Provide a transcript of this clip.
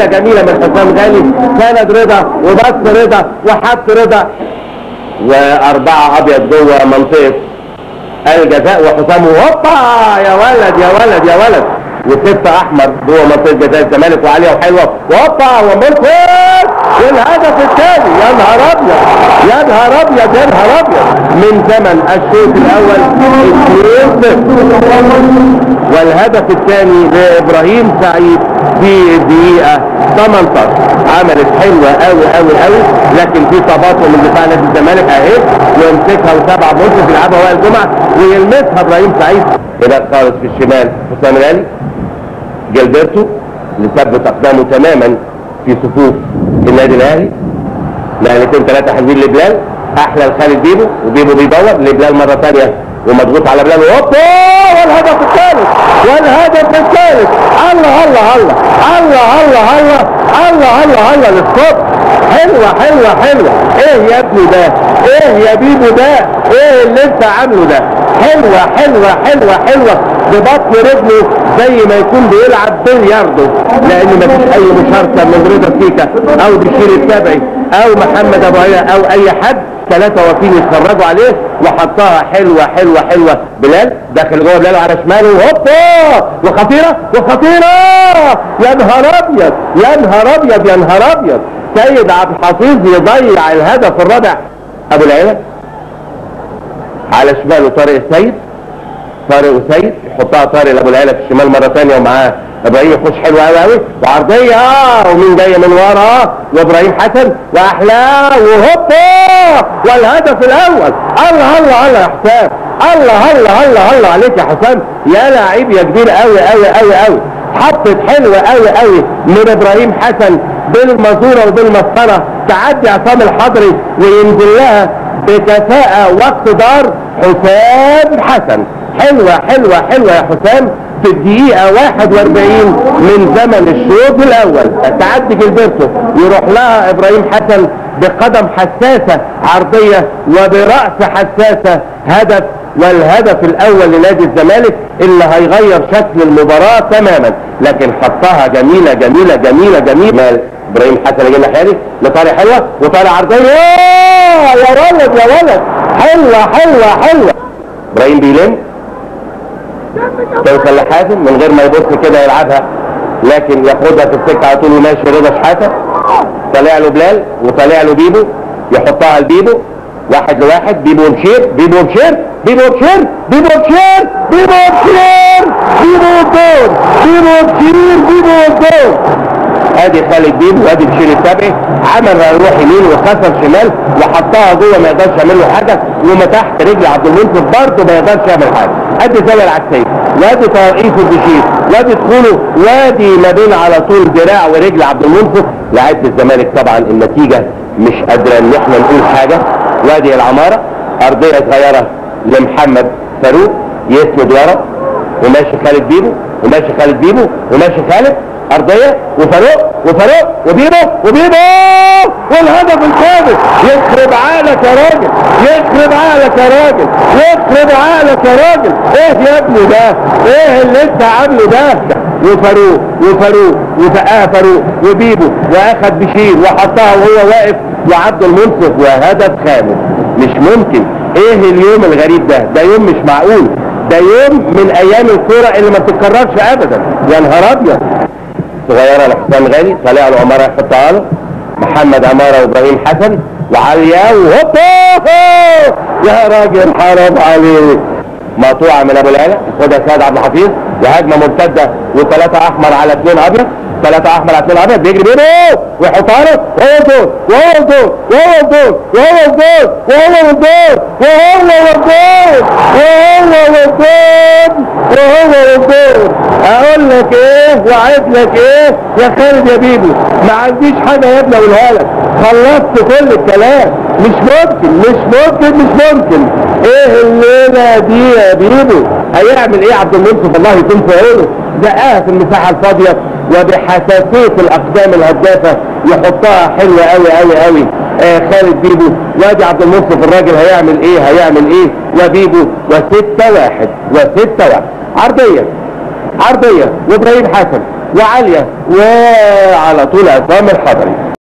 جميلة جميلة من حسام غالي، سند رضا وبص رضا وحط رضا، واربعة ابيض جوه منطقة الجزاء، وحسام هوبا يا ولد يا ولد يا ولد، وستة احمر جوه منطقة جزاء الزمالك، وعاليه وحلوه، وهوبا ومنصف، والهدف الثاني. يا نهار ابيض يا نهار ابيض يا نهار ابيض، من زمن الشوط الاول 2-0، والهدف الثاني لابراهيم سعيد في الدقيقة 18. عملت حلوة قوي قوي قوي، لكن في تباطؤ من دفاع نادي الزمالك اهي، ويمسكها وسبعة منصف يلعبها وائل جمعه ويلمسها ابراهيم سعيد. كده خالص في الشمال حسام غالي، جilberto اللي ثبت اقدامه تماما في صفوف النادي الاهلي. نقلتين ثلاثة حلوين لبلال، احلى لخالد بيبو، وبيبو بيدور لبلال مرة ثانية ومضغوط على بلال، هوبا والهدف الثالث، والهدف الثالث. الله الله الله الله الله الله الله الله الله للصبح. حلوة حلوة حلوة. ايه يا ابني ده؟ ايه يا بيبو ده؟ ايه اللي انت عامله ده؟ حلوة حلوة حلوة حلوة ببطن رجله زي ما يكون بيلعب بلياردو، لان مفيش اي مشاركة من رضا سيكا او بشير السبعي او محمد ابو عيا او اي حد، ثلاثة واقفين يتفرجوا عليه، وحطها حلوة حلوة حلوة. بلال داخل جوه، بلال على شماله، هوبا وخطيرة وخطيرة، يا نهار ابيض يا نهار ابيض يا نهار ابيض. سيد عبد الحفيظ يضيع الهدف الرابع. ابو العلا على شماله طارق السيد، طارق وسيد يحطها طارق لابو العلا في الشمال مرة ثانية، ومعاه ابراهيم يخش حلو قوي قوي، وعرضيه ومين جاية من ورا؟ وابراهيم حسن واحلى، وهوبا والهدف الاول. الله الله الله يا حسام، الله الله الله الله عليك يا حسام، يا لعيب يا كبير قوي قوي قوي قوي. حطت حلوة قوي قوي من ابراهيم حسن بالمزوره وبالمسطره، تعدي عصام الحضري وينزل لها بكفاءة واقتدار حسام حسن. حلوة حلوة حلوة يا حسام في الدقيقة 41 من زمن الشوط الاول. تعدي جilberto يروح لها ابراهيم حسن بقدم حساسة عرضية وبراس حساسة، هدف، والهدف الاول لنادي الزمالك اللي هيغير شكل المباراة تماما. لكن حطها جميلة جميلة جميلة جميلة. ابراهيم حسن يجي الناحية دي لطارق حلوة، وطارق عرضية، يا ولد يا ولد، حلوة حلوة حلوة. ابراهيم بيلم، توصل لحازم من غير ما يبص كده يلعبها، لكن ياخدها في السكة على طول وماشي رضا شحاته. طالع له بلال وطالع له بيبو، يحطها لبيبو، 1 ل1، بيبو وبشير، بيبو وبشير، بيبو وبشير، بيبو وبشير، بيبو وبشير، بيبو والجول، بيبو وبشير، بيبو والجول. ادي خالد بيبو وادي بشير السبعي، عمل روح يمين وخسر شمال وحطها جوه، ما يقدرش يعمل له حاجة، وما تحت رجل عبد المنصف برضه ما يقدرش يعمل حاجة. ادي الزاوية العكسيه، وادي ترقيصه بشير، وادي دخوله، وادي ما بين على طول دراع ورجل عبد المنصف. لعيبة الزمالك طبعا النتيجة مش قادرة ان احنا نقول حاجة. وادي العمارة، ارضية صغيرة لمحمد فاروق يسند ورا، وماشي خالد بيبو، وماشي خالد بيبو، وماشي خالد، ارضية وفاروق وفاروق وبيبو وبيبو، والهدف الخامس. يخرب عقلك يا راجل، يخرب عقلك يا راجل، يخرب عقلك يا راجل. ايه يا ابني ده؟ ايه اللي انت عامله ده؟ وفاروق وفاروق وفقاها فاروق وبيبو، واخد بشير وحطها وهو واقف، وعبد المنصف، وهدف خامس. مش ممكن، ايه اليوم الغريب ده؟ ده يوم مش معقول، ده يوم من ايام الكورة اللي ما بتتكررش ابدا. يا نهار ابيض. صغيرة لحسام غالي، طالع له عمارة يحطها له، محمد عمارة وابراهيم حسن وعليا، وهوبا يا راجل حرام عليك. مقطوعة من ابو العلا، خدها سيد عبد الحفيظ، وهجمه مرتدة، وثلاثة احمر على 2 ابيض، 3 احمر على 2 ابيض، بيجري بينه ويحطها له، وهو الجول وهو الجول وهو الجول وهو الجول وهو الجول وهو الجول وهو الجول وهو الجول. اقول لك ايه واعيد لك ايه يا خالد يا بيبو، ما عنديش حاجة يا ابني اقولها لك، خلصت كل الكلام. مش ممكن مش ممكن مش ممكن. ايه الليلة دي يا بيبو؟ هيعمل ايه عبد المنصف؟ الله يكون في عونه. زقها في المساحة الفاضيه، وبحساسيه الاقدام الهدافه يحطها حلوة قوي قوي قوي. خالد بيبو، وادي عبد المنصف الراجل هيعمل ايه؟ هيعمل ايه؟ وبيبو، و6-1 و6-1. عرضية عرضية وابراهيم حسن وعاليه، وعلى طول عصام الحضري.